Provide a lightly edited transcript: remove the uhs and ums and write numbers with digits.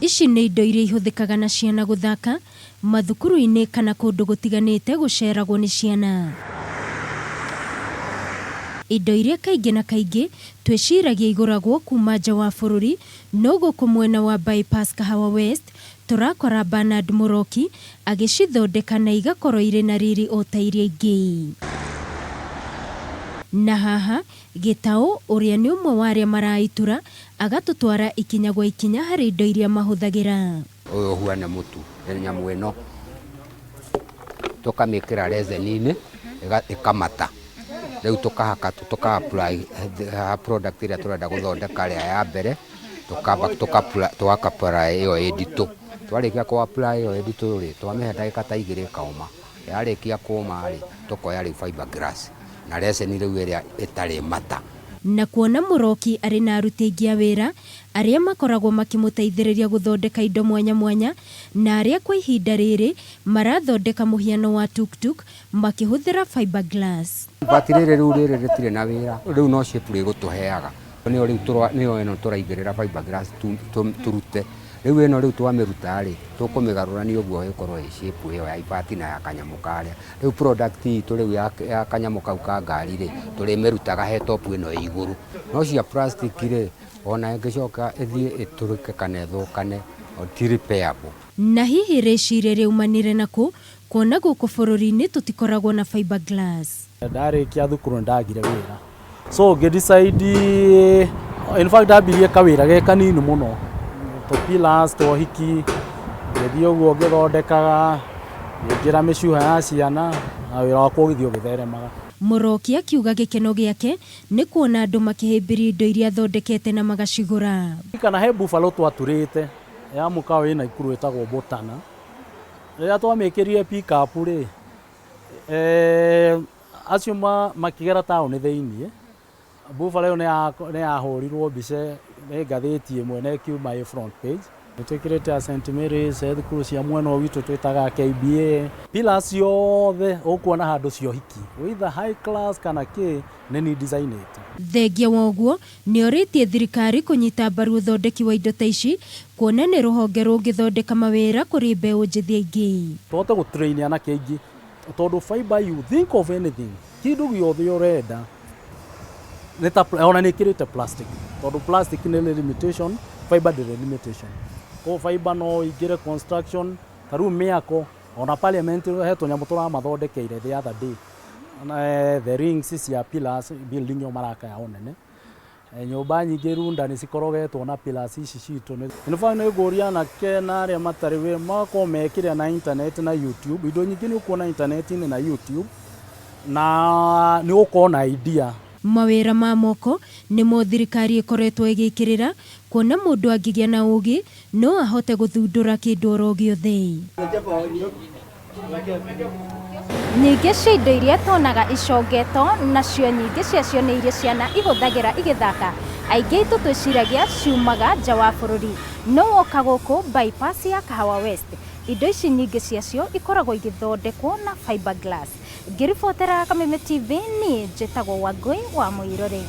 Ici nĩ indo iria ihũthĩkaga na ciana gũthaka, mathukuru-inĩ kana kũndũ gũtiganĩte gũceragwo nĩ ciana. Indo iria kaingĩ na kaingĩ twĩciragia igũragwo kuma nja wa bũrũri, no gũkũ mwena wa Bypass Kahawa West tũrakora Bernard Mũroki agĩcithondeka na igakorwo irĩ na riri o ta iria ingĩ. Na haha Gĩtaũ, ũrĩa nĩ ũmwe wa arĩa maraitura, agatũtwara ikinya gwa ikinya harĩ indo iria mahũthagĩra. Ũyũ ũhuana mũtu, nyamũ ĩno tũkamĩkĩra resin-inĩ ĩkamata, rĩu tũkahaka tũka apply product ĩrĩa tũrenda gũthondeka ĩrĩa ya mbere, tũkamba tũga apply ĩyo ĩ nditũ, twarĩkia kũ apply ĩyo ĩ nditũ rĩ, twamĩhe ndagĩka ta igĩrĩ ĩkaũma, yarĩkia kũma rĩ, tũkoya rĩu fiber glass na resin rĩu ĩrĩa ĩtarĩ mata. Na kuona Mũroki arĩ na aruti aingĩ a wĩra arĩa makoragwo makĩmũteithĩrĩria gũthondeka indo mwanya mwanya na arĩa kwa ihinda rĩrĩ marathondeka mũhiano wa tuk-tuk makĩhũthĩra fiberglass. Ibati rĩrĩ rĩu rĩrĩ rĩtirĩ na wĩra, rĩu no shape rĩgũtũheaga, nĩyo rĩu nĩyo ĩno tũraigĩrĩra fiberglass tũrute, rĩu ĩno rĩu twamĩruta rĩ, tũkũmĩgarũrania ũguo ĩkorwo ĩ shape ĩyo ya ibati na ya kanyamũ karĩa, rĩu product itũ rĩu ya kanyamũ kau ka ngari rĩ, tũrĩmĩrutaga he top ĩno ĩ igũrũ, no cia plastic rĩ, ona ĩngĩcoka ĩthiĩ ĩtũrĩke kana ĩthũkane, ti repairable. Na hihi rĩciria rĩaumanire nakũ kuona gũkũ bũrũri-inĩ tũtikoragwo na fiberglass? Ndarĩkia thukuru nĩ ndagire wĩra so ngĩ decide, in fact ndambirie kawĩra ge kanini mũno, tũ pillars twa ũhiki, ngĩthiĩ ũguo ngĩthondekaga, ngĩingĩra mĩcuha ya ciana na wĩra wakwa ũgĩthiĩ ũgĩtheremaga. Mũroki akiuga gĩkeno gĩake nĩ kuona andũ makĩhĩmbĩria indo iria athondekete na magacigũra. Kana he buffalo twaturĩte ya mũkawa wĩ Naikuru wĩtagwo Botana. Rĩrĩa twamĩkĩrire pick up rĩ, acio makĩgera taũni thĩiniĩ, buffalo ĩyo nĩ yahũrirwo mbica nĩ ngathĩti ĩmwe na ĩkiuma ĩ front page. Nĩ twĩkĩrĩte ya St Mary's, he thukuru cia mwena ũyũ witũ twĩtaga KBA. Pillars ciothe ũkuona handũ cia ũhiki, either high class kana kĩ, nĩ niĩ designĩte. Thengia wa ũguo, nĩorĩtie thirikari kũnyita mbaru ũthondeki wa indo ta ici kuona nĩ rũhonge rũngĩthondeka mawĩra kũrĩ mbeũ njĩthĩ aingĩ. Tũhote gũ train anake aingĩ tondũ fiber, you think of anything, kĩndũ gĩothe ũrenda nĩ ta ona nĩ ĩkĩrĩte plastic, tondũ plastic nĩ limitation, fiber ndĩrĩ limitation. Koguo fiber no ĩingĩre construction, ta rĩu mĩako, ona parliament he tũnyamũ tũramathondekeire the other day, the rings cia pillars, building ĩyo maraka yao nene. Nyũmba nyingĩ Runda nĩ cikorogetwo na pillars ici citũ. In fact nĩ ngũria anake na arĩa matarĩ wĩra magakorwo mekĩrĩa na internet na YouTube, indo nyingĩ nĩ ũkuona internet-inĩ na YouTube na nĩ ũgũkorwo na idea. Mawĩra ma moko nĩmo thirikari ĩkoretwo ĩgĩkĩrĩra kuona mũndũ angĩgĩa na ũgĩ no ahote gũthundũra kĩndũ oro gĩothe. Nyingĩ cia indo iria tuonaga icongetwo nacio nyingĩ ciacio nĩ iria ciana ihũthagĩra igĩthaka. Aingĩ aitũ twĩciragia ciumaga nja wa bũrũri. No woka gũkũ bypass ya Kahawa West, indo ici nyingĩ ciacio ikoragwo igĩthondekwo na fiberglass. Ngĩribotera Kameme TV, niĩ njĩtagwo Wangũi wa Mũirũrĩ.